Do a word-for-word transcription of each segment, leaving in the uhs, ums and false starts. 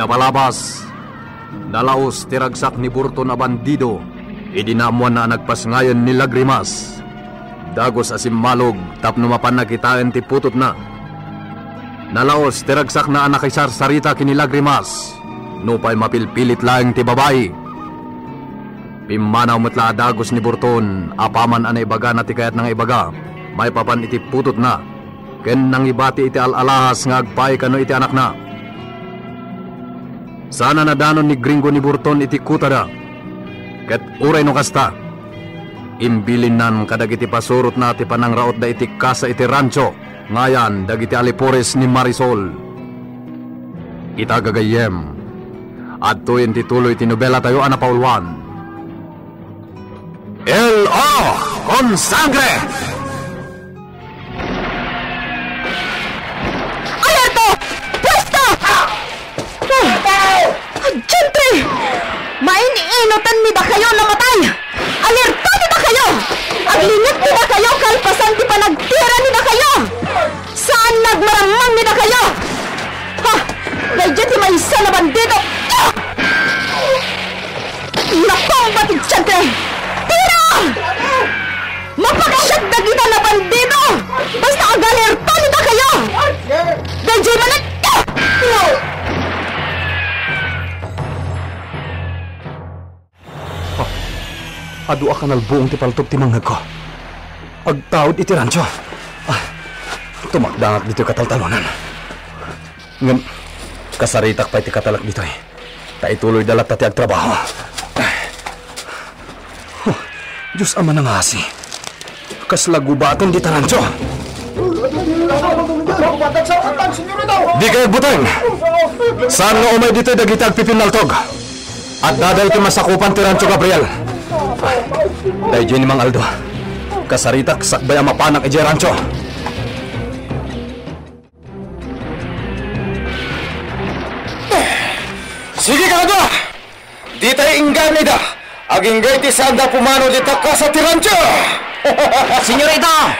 Napalabas, nalaos ti ragsak ni Burton a bandido idi naammoanna a nagpasngayen ni Lagrimas. Dagus a simmalog tapno mapanna kitaen ti putotna. Nalaos ti ragsakna a nakisarsarita ken ni Lagrimas, nupay mapilpilit laeng ti babai. Pimmanaw met la a dagus ni Burton apaman a naibagana ti kayatna nga ibaga maipapan iti putotna, ken nangibati iti al-alahas nga agpaay kano iti anakna. Saan a nadanon ni Gringo ni Burton iti kutada, ket uray no kasta, imbilinnan kadagiti pasurotna ti panangrautda iti kasa iti rancho nga ayan dagiti alipores ni Marisol. Ita gagayyem, adtoyen ti tuloy ti nobelatayo a napauluan. El O con Sangre! Alerto! Puesto! Diantre! Main-inutan ni dakayo namatay! Alerto ni dakayo! Aglingit ni dakayo kalpasan ti panagtira ni dakayo! Saan nagmaramang ni dakayo! Ha! Daydiay ti maysa a bandido! Ah! Napabat ti diantre! Tira! Mapakasiak dagita a bandido! Basta agalerto ni dakayo! Daydiay manen! Ah! Ah, adu a kanalbuong ti paltog ti mangngegko. Agtaud iti rancho. Ah, tumakdangak ditoy kataltalonan. Ngem, kasaritak pay ti katalek ditoy. Ta ituloyda latta ti agtrabaho. Huh, Diyos a manangasi. Kasla gubaten dita rancho. Dikay agbuteng. Saan nga umay ditoy dagiti agpipinnaltog? Addada iti masakupan ti Rancho Gabriel. Daydiay ni Mang Aldo. Kasaritak sakbay a mapanak idiay rancho. Sige, kakadua! Ditay inggan ida. Agingga iti saanda a pumanaw dita kasa ti rancho. Senyorita,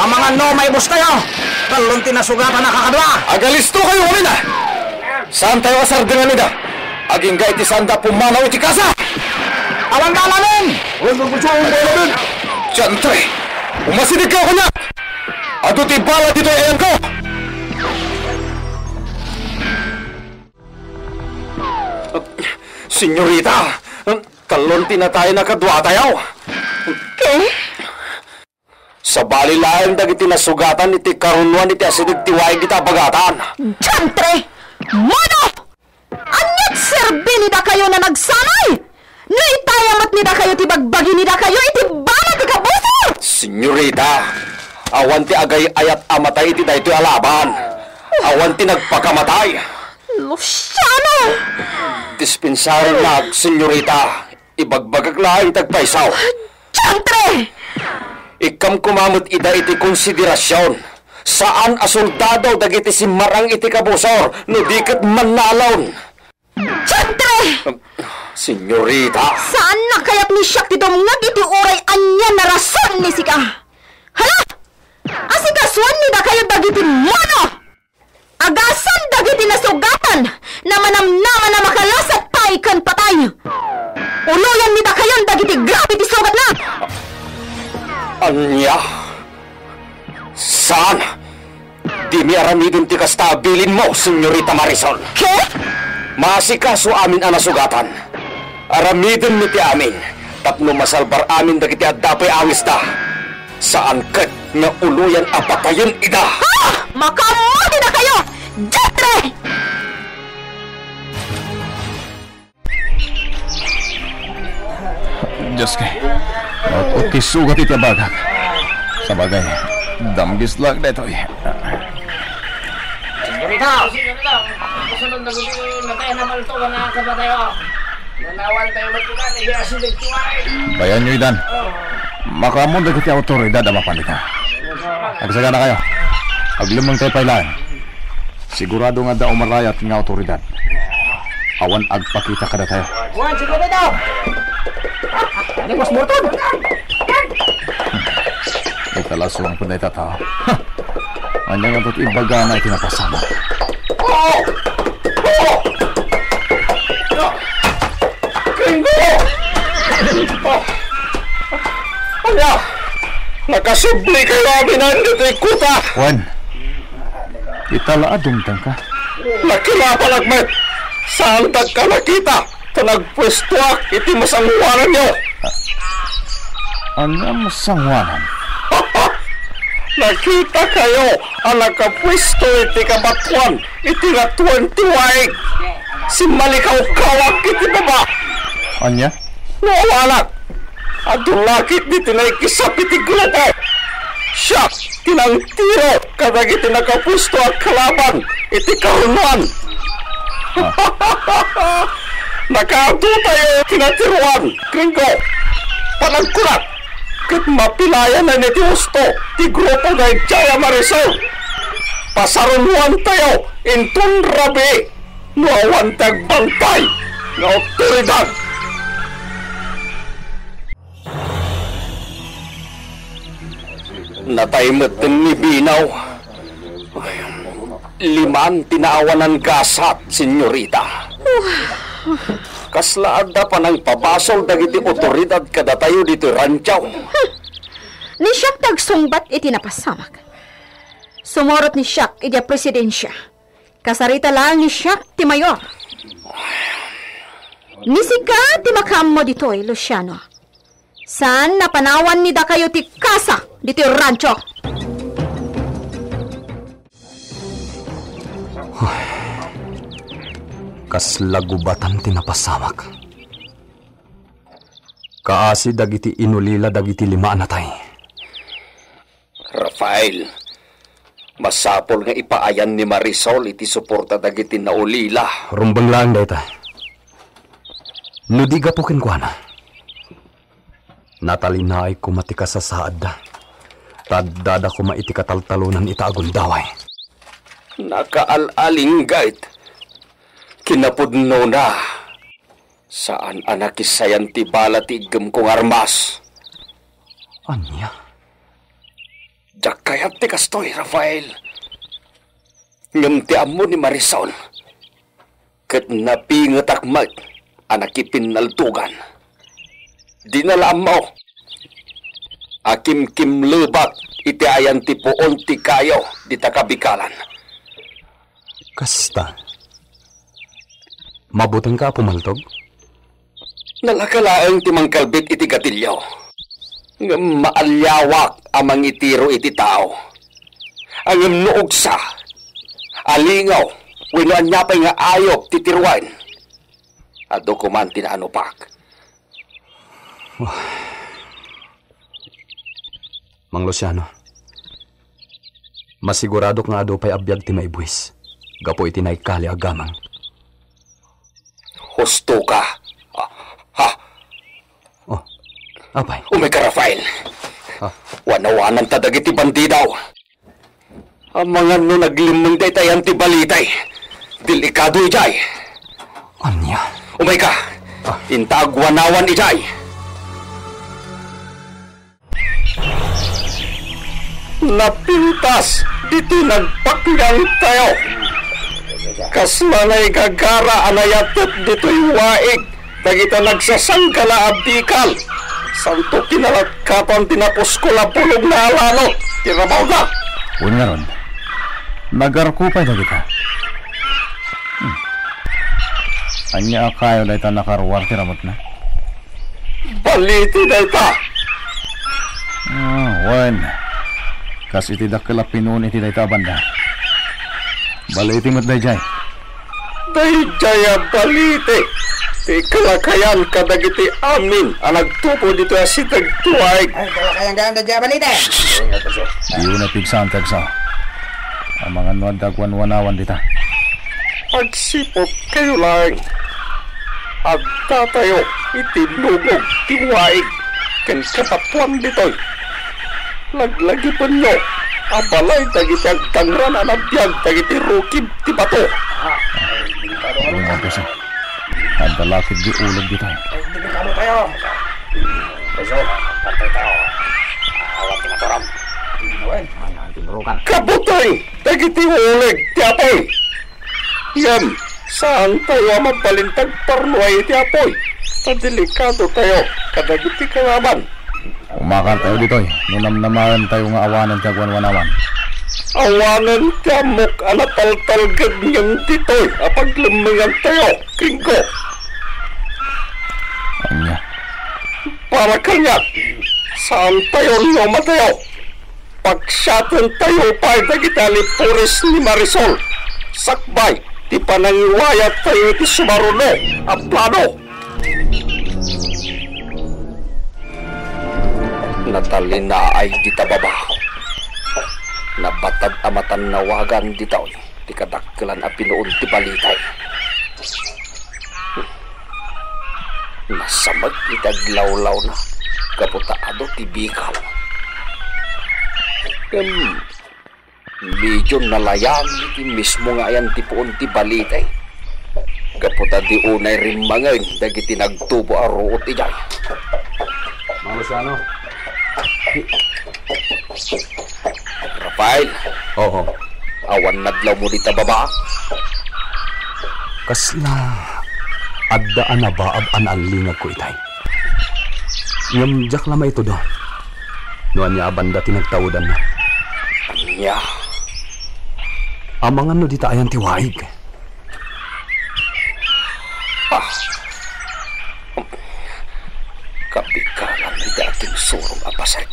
amangan no maibustayo. Kallon ti nasugatan a kakadua. Agalisto kayo, amin a. Saantayo a sardengan ida. Agingga iti saanda a pumanaw iti kasa. Awan da alamin. Awan da alamin. Diantre, umasideg kayo kaniak. Adu ti bala ditoy ayanko. Senyorita, kallon ti natayen a kaduatayo. Ke? Sabali laeng dagiti nasugatan iti karunoan iti asideg ti waig ita a bagatan. Diantre! Mano! Ania ti serbi ni dakayo a nagsanay? No itaya met ni dakayo ti bagbagi ni dakayo iti bana ti kabusor! Senyorita, awan ti agay-ayat a matay iti daytoy a laban. Awan ti nagpakamatay. Luciano! Dispensarennak, senyorita. Ibagbagak laeng ti agpayso. Diantre! Ikkam koma met ida iti konsiderasion. Saan a soldado dagiti simmarang iti kabusor, no di ket mannalon. Diantre! Senyorita! Saan a kayat ni siak ti dumngeg iti uray anian a rason ni sika. Hala! Asikasuan ni dakayo dagiti mono! Agasan dagiti nasugatan a manamnaman a makalasat pay ken patay. Uloyan ni dakayon dagiti grabe ti sugatna. Ania? Saan? Dimi aramiden ti kasta a bilinmo, Senyorita Marisol. Ke? Maasikaso amin a nasugatan. Aramidenmi ti amin tapno masalbar amin dagiti adda pay angesda. Saan ket nga uloyan a patayen ida. Ah! Makaammo dakayo! Diantre! Diosko, maut-ot ti sugat iti abagak. Sabagay, damgis laeng daytoy. Senyorita! Kasunod na gudi, nagkaya na malto ka na kapatayo. Nanawan tayo matunan, eh, di asin nagtuwa, eh. Bayanyo idan. Oh. Makaammo dagiti awtoridad a mapan ita. Agsaganakayo. Aglemmengtayo pay laeng. Sigurado nga adda umarayat nga awtoridad. Awan agpakita kadatayo. Wan, siguro daw. Ano, mas mortal? Italasuang pud dayta tao. Ha! Ania nga ibaga na iti napasamak? Oo! Oo! Wa! Nakasubli kayo amin ditoy kuta! Wen, ita la a dumtengka. Nakilabanak met! Saandak a nakita ta nagpuestoak iti masangoananyo! Ania a masangoanan? Nakitakayo a nakapuesto iti kabatoan iti ngatoen ti waig. Simmalikawkawak iti baba. Ania? No awanak, adu la ketdi ti naikisap iti grupo. Siak ti nangtiro kadagiti nakapuesto a kalaban iti kahunoan. Nakaadutayo ti natiroan, Gringo. Panagkunak, ket mapilayanan iti husto ti grupo daydiay a Marisol. Pasarunoantayo inton rabii no awan ti agbantay nga awtoridad. Natay met ni Binaw. Liman ti naawanan gasat, senyorita. Kasla adda panangpabasol dagiti otoridad kadatayo ditoy rancho. Ni siak ti agsungbat iti napasamak. Sumurot ni siak idiay presidensia. Kasarita laeng ni siak ti mayor. Ni sika ti makaammo ditoy, Luciano. Saan a panawan ni dakayo ti kasa ditoy rancho. Kasla gubatan ti napasamak. Kaasi dagiti inulila dagiti lima a natay. Rafael, masapul nga ipaayan ni Marisol iti suporta dagiti naulila. Rumbeng laeng dayta. No di gapu kenkuana, natalinaay koma ti kasasaadda. Ta addada koma iti kataltalonan ita a gundaway. Nakaal-alinggayt. Kinapudnona, saan a nakisayan ti bala ti iggemko nga armas. Ania? Diak kayat ti kastoy, Rafael. Ngem ti ammo ni Marisol, ket napingetak met a nakipinnaldogan. Dina la ammo a kimkimlebak iti ayan ti puon ti kayo dita kabikalan. Kasta? Mabutengka a pumaltog? Nalaka laeng ti mangkalbit iti gatilio. Ngem maaliawak a mangitiro iti tao. Ngem no ugsa, alingaw, wenno ania pay nga ayup ti tiroen, adu koman ti naanupak. Mang Luciano, masiguradok nga adu pay a biag ti maibuis gapu iti naikali a gamang. Husto ka. Ah, ha? Oh, apay? Umay ka, Rafael. Ah. Wanawananta dagiti bandidaw. Amangan no naglimmeng dayta ayan ti balite. Delikado idiay. Ania? Umay ka. Ah. Inta agwanawan idiay. Napintas ditoy nagpakngantayo. Kasla naigagara a nayatet ditoy waig dagita nagsasanggala a bikal. Santo kinalatkatan ti napuskol a bulog nga alano ti rabawda. Wen ngarud, nagarko pay dagita. Hmm. Ania a kayo dayta nakaruar ti ramutna? Balite dayta. Ah, wen. Kas iti dakkel a pinuon iti dayta a banda. Balite met daydiay. Daydiay a balite ti kalakayan kadagiti amin a nagtubo ditoy a siteg ti waig. Ay, kalakayan gayam daydiay a balite. Diyo napigsaantayo. Amangan no adda agwanwanawan dita. Agsiput kayo laeng. Addatayo iti lungog ti waig ken kapatuan ditoy. Laglagipenyo a balay dagiti agdangran a nabiag dagiti rukib ti bato. Ay, delikado nga lugar. Adda lakid di uleg ditoy. Ay, delikado tayo. Presyo, pantay tayo. Awan ti naturam. Awan, awan, tinurukan. Kabuteng dagiti uleg ti apoy. Ngem, saantayo a mabalin ti agparnuay iti apoy, ta delikadotayo kadagiti kalaban. Umakartayo ditoy, no namnamaentayo nga awanen ti agwanwanawan. Awanen ti ammok a nataltalged ngem ditoy a paglemmengantayo kenko. Ania? Para kaniak, saantayon nga umatayo. Paksiatentayo pay dagiti alipores ni Marisol sakbay ti panangiwayattayo iti sumaruno a plano. Natalinaay dita baba. Nabatad a matannawagan ditoy ti kadakkelan a pinuon ti balitay. Nasamek iti aglawlawna gapu ta adu ti bikal. Ngem medio nalayang iti mismo nga ayan ti puon ti balitay gapu ta di unay rimmangen dagiti nagtubo a ruot idiay. Mang Luciano. Rafael. Oo. Awan nadlawmo dita baba? Kasla adda a nabaag a naalingagko itay. Ngem diak la maitudo no ania a banda ti nagtaudanna. Ania? Amangan no dita ayan ti waig. Ah. Kabikalan iti agingsurong a paset.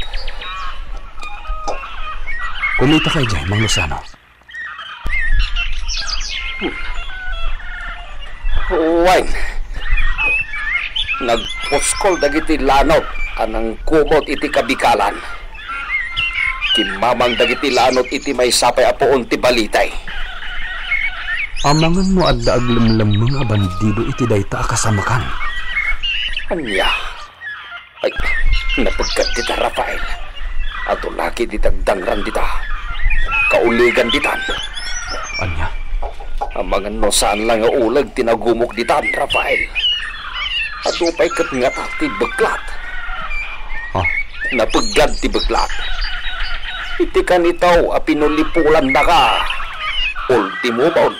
Kumitaka idiay, Mang Luciano. Wen, nagpuskol dagiti lanot a nangkumot iti kabikalan. Kimmamang dagiti lanot iti maysa pay a puon ti balitay. Amangan no adda aglemlemmeng a bandido iti dayta a kasamakan. Ania? Ay, napeggad dita, Rafael. Adu la ketdi ti agdangran dita. Kauligan ditan. Ania? Amangan no saan la nga uleg ti nagumok ditan, Rafael. Adu pay ket ngata ti beklat. Ha? Napeggad ti beklat. Iti kanitaw a pinulipulannaka, ultimumon.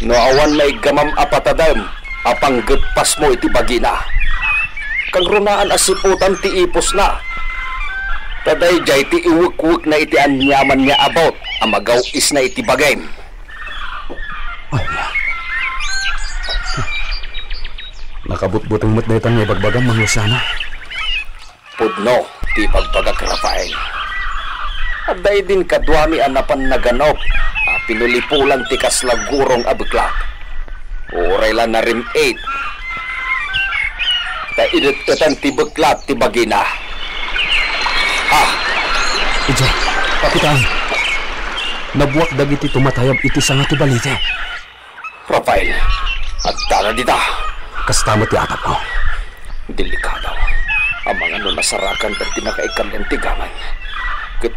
No awan maiggamam a patadem, a panggeppasmo iti bagina. Kagrunaan a siputan ti ipusna. Ta daydiay ti iwekwekna iti aniamanna a bawt a magaw-isna iti bagim. Ania? Nakabutbuteng met dayta nga ibagbagam, Mang Luciano. Pudno ti ibagbagak, Rafael. Adda idin kaduami a napan naganup a pinulipulan ti kasla gurong a beklat. Uray la narim-it, ta inet-etan ti beklat ti bagina. Ha? Idiay, Kapitan. Nabuak dagiti tumatayab iti sanga ti balite. Rafael, addada dita. Kasta met ti atapko. Delikado. Amangan no nasarakan dagiti nakaikkan-en ti gameng. Ket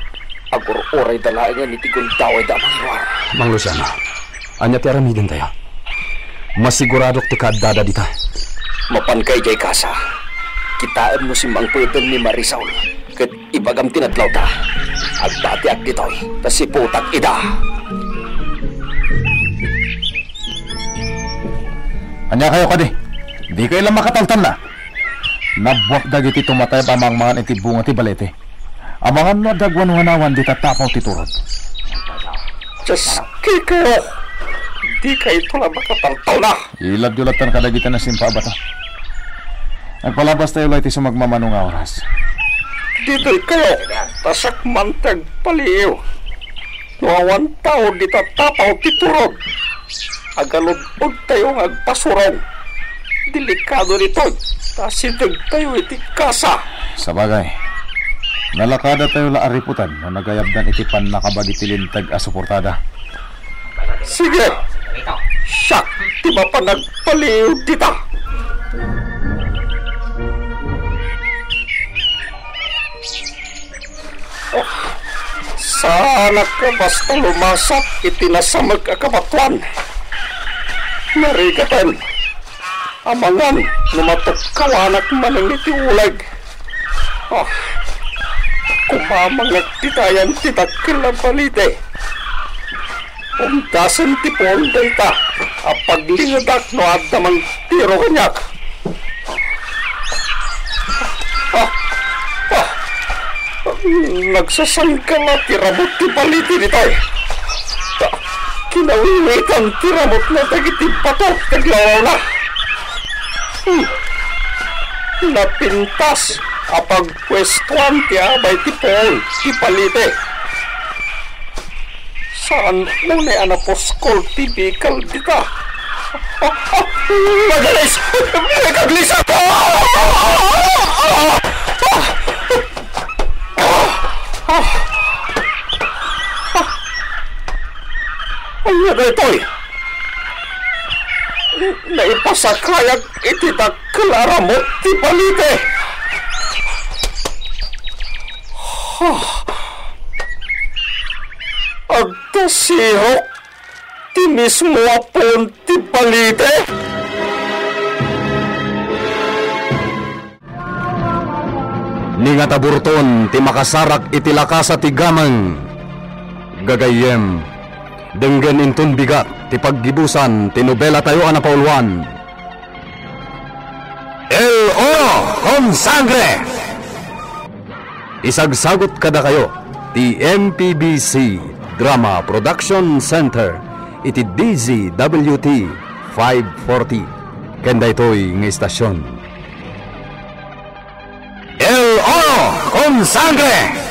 agur-urayda laengen iti gundawayda a mangiruar. Mang Luciano, ania ti aramidentayo? Masiguradok ti kaaddada dita. Mapanka idiay kasa. Kitaem no simmangpeten ni Marisol. Ket ibagam ti nadlawta. Agbatiak ditoy, ta siputak ida. Ania kayo kadi? Dikayo la makataltalna. Nabuak dagiti tumatayab a mangmangan iti bunga ti balete. Amangan no adda agwanwanawan dita tapaw ti turod. Dios, kikayo! Dikayto la makataltalna! Iladyo lattan kadagiti nasimpa a bato. Agpalabastayo la iti sumagmamano nga oras. Ditoy kayo, ta siak man ti agpaliiw. No awan tao dita tapaw ti turod, agalud-odtayo nga agpasurong. Delikado ditoy, ta asidegtayo iti kasa. Sabagay, nalakadatayo la a riputan no nagayabdan iti pannakabagi ti linteg a suportada. Sige, siak ti mapan agpaliiw dita. Oh, saanak a basta lumasat iti nasamek a kabatoan. Narigaten, amangan no matukkawanak manen iti uleg. Ah, kumamangak dita ayan ti dakkel a balite. Undasen ti puon dayta a paglingedak no adda mangtiro kaniak. Ah, Nagsasangkala ti ramut ti balite ditoy. Kinawiwitan ti ramutna dagiti bato ti aglawlawna. Hmm. Napintas a pagpuestuan ti abay ti puol ti balite. Saan unay a napuskol ti bikal dita? Ah, ah, Madalis! Nagaglisat! Ah! Ah! Ah! Ah! Ah! Ania daytoy? Naipasakayak iti dakkel a ramut ti balite. Ah! Agtasirok ti mismo a puon ti balite. Ni nga taburton ti makasarak iti lakasa ti gameng. Gagayyem, denggen inton bigat ti paggibusan ti nobelatayo a napauluan, El Oro con Sangre. Isagsagut kadakayo ti M P B C Drama Production Center iti D Z W T five forty. Ken daytoy nga istasyon. El Oro con Sangre!